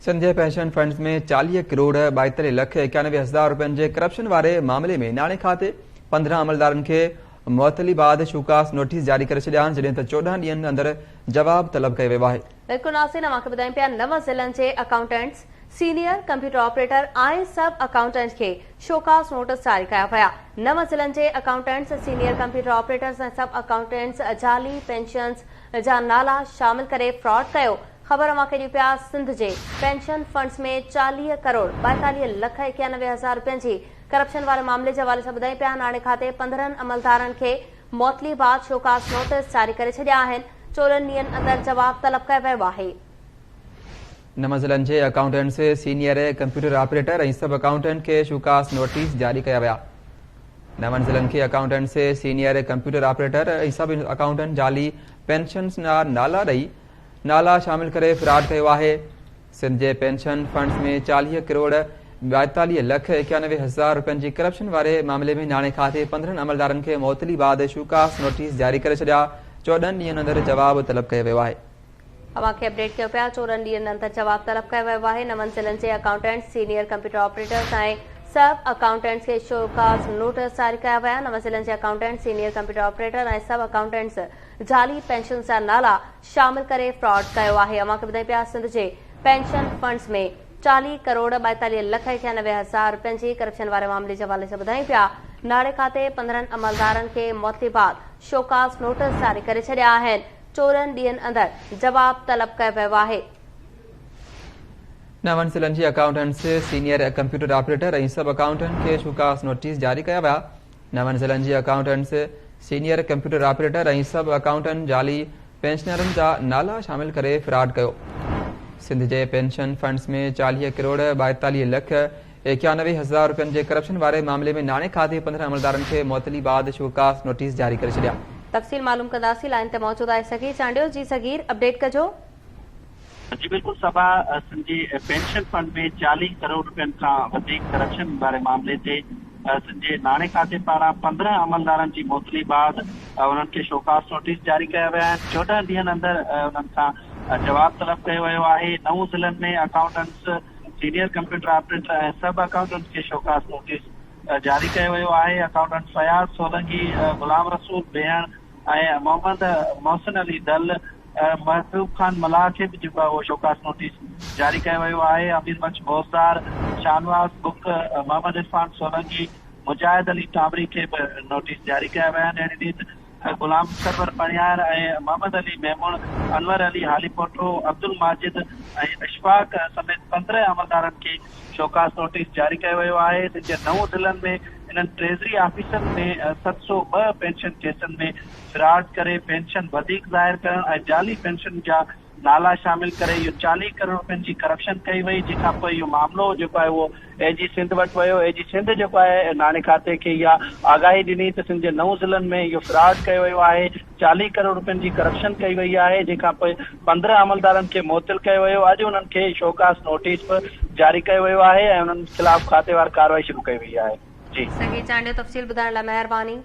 سنڌ جي pension funds ۾ 40 crore 42 lakh 91 هزار روپين جي ڪرپشن واري معاملي ۾ ناڻي کاتي 15 عملدارن کي معطلي بعد شوڪاز نوٽيس جاري ڪري ڇڏيا آهن، جڏهن ته 14 ڏينهن اندر جواب طلب ڪيو ويو آهي. بلڪل ناظرين اوهان کي ٻڌايون پيا نو ضلعن جي accountants, senior computer operator ۽ sub accountant کي شوڪاز نوٽس جاري ڪيا ويا. نو ضلعن جي accountants, senior computer operators ۽ sub accountants جعلي پينشنز جا نالا شامل ڪري فراڊ ڪيو. خبر اوهان کي ڏيون پيا سنڌ جي پينشن فنڊز ۾ 40 ڪروڙ 42 لک 91 هزار روپين جي ڪرپشن واري معاملي جي حوالي سان ٻڌايون پيا ناڻي کاتي 15 عملدارن کي معطلي بعد شوڪاز نوٽيس جاري ڪري ڇڏيا آهن، 14 ڏينهن اندر جواب طلب ڪيو ويو آهي. نو ضلعن جي accountants, senior computer operator ۽ sub accountant کي شوڪاز نوٽيس جاري ڪيا ويا. نون ضلعن کي accountants, senior computer operator ۽ sub accountant جعلي پينشنز جا نالا ڏئي نالا شامل ڪري فراڊ ڪيو آهي. سنڌ جي پينشن فنڊز ۾ 40 ڪروڙ 42 لک 91 هزار روپين جي ڪرپشن واري معاملي ۾ ناڻي کاتي 15 عملدارن کي معطلي بعد شوڪاز نوٽيس جاري ڪري ڇڏيا، 14 ڏينهن اندر جواب طلب ڪيو ويو آهي. اوهان کي اپڊيٽ ڪيو پيا 14 ڏينهن اندر جواب طلب ڪيو ويو آهي، نون ضلعن جي accountants, senior computer operators ۽ sub accountants کي شوڪاز نوٽيس جاري ڪيا ويا، نون ضلعن جي accountants, senior computer operator ۽ sub accountants جعلي پينشنز جا نالا شامل ڪري فراڊ ڪيو آهي. اوهان کي ٻڌايون پيا سنڌ جي پينشن فنڊز ۾ 40 ڪروڙ 42 لک 91 هزار روپين جي ڪرپشن واري معاملي جي حوالي سان ٻڌايون پيا ناڻي کاتي 15 عملدارن کي معطلي بعد شوڪاز نوٽيس جاري ڪري ڇڏيا آهن، 14 ڏينهن اندر جواب طلب ڪيو ويو آهي. نون ضلعن جي accountants, senior computer operator ۽ sub accountant کي شوڪاز نوٽيس جاري ڪيا ويا. نون ضلعن جي accountants, senior computer operator ۽ sub accountant جعلي پينشنرن جا نالا شامل ڪري فراڊ ڪيو. سنڌ جي پينشن فنڊز ۾ 40 ڪروڙ 42 لک 91 هزار روپين جي ڪرپشن واري معاملي ۾ ناڻي کاتي 15 عملدارن کي معطلي بعد شوڪاز نوٽيس جاري ڪري ڇڏيا. تفصيل معلوم ڪنداسين لائين تي موجود آهي صغير چانڊيو جي صغير اپڊيٽ ڪجو. جي بلڪل صبا سنڌ جي پينشن فنڊ ۾ 40 ڪروڙ روپين کان وڌيڪ ڪرپشن واري معاملي تي سنڌ جي ناڻي کاتي پاران 15 عملدارن جي معطلي بعد انهن کي شوڪاز نوٽيس جاري ڪيا ويا آهن 14 ڏينهن اندر انهن کان جواب طلب ڪيو ويو آهي نو ضلعن ۾ accountants senior computer operator ۽ sub accountants کي شوڪاز نوٽيس جاري ڪيو ويو آهي اڪائونٽنٽ فياض سولنگي غلام رسول بيهڻ ۽ محمد محسن علي دل، محبوب خان ملاح کي به جيڪو آهي اهو شوڪاز نوٽيس جاري ڪيو ويو آهي، امير بخش بوزدار، شاهنواز ٻڪ، محمد عرفان سولنگي، مجاهد علي ٽامري کي به نوٽيس جاري ڪيا ويا آهن، اهڙي ريت غلام سرور پڻهيار ۽ محمد علي ميمڻ، انور علي هاليپوٽو، عبدالماجد ۽ اشفاق سميت 15 عملدارن کي شوڪاز نوٽيس جاري ڪيو ويو آهي، سنڌ جي نو ضلعن ۾ انهن ٽريزري آفيسن ۾ 702 پينشن ڪيسن ۾ فراڊ ڪري پينشن وڌيڪ ظاهر ڪرڻ ۽ جعلي پينشن جا نالا شامل ڪري اهو 40 ڪروڙ روپين جي ڪرپشن ڪئي وئي جنهن کان پوء اهو معاملو جيڪو آهي اهو اي جي سنڌ وٽ ويو اي جي سنڌ جيڪو آهي ناڻي کاتي کي اها آگاهي ڏني ته سنڌ جي نو ضلعن ۾ اهو فراڊ ڪيو ويو آهي 40 ڪروڙ روپين جي ڪرپشن ڪئي وئي آهي جنهن کان پوء 15 عملدارن کي معطل ڪيو ويو اڄ انهن کي شوڪاز نوٽيس به جاري ڪيو ويو آهي ۽ انهن خلاف کاتي وار ڪارروائي شروع ڪئي وئي آهي جي. سگهي چانڊيو تفصيل ٻڌائڻ لاء مهرباني.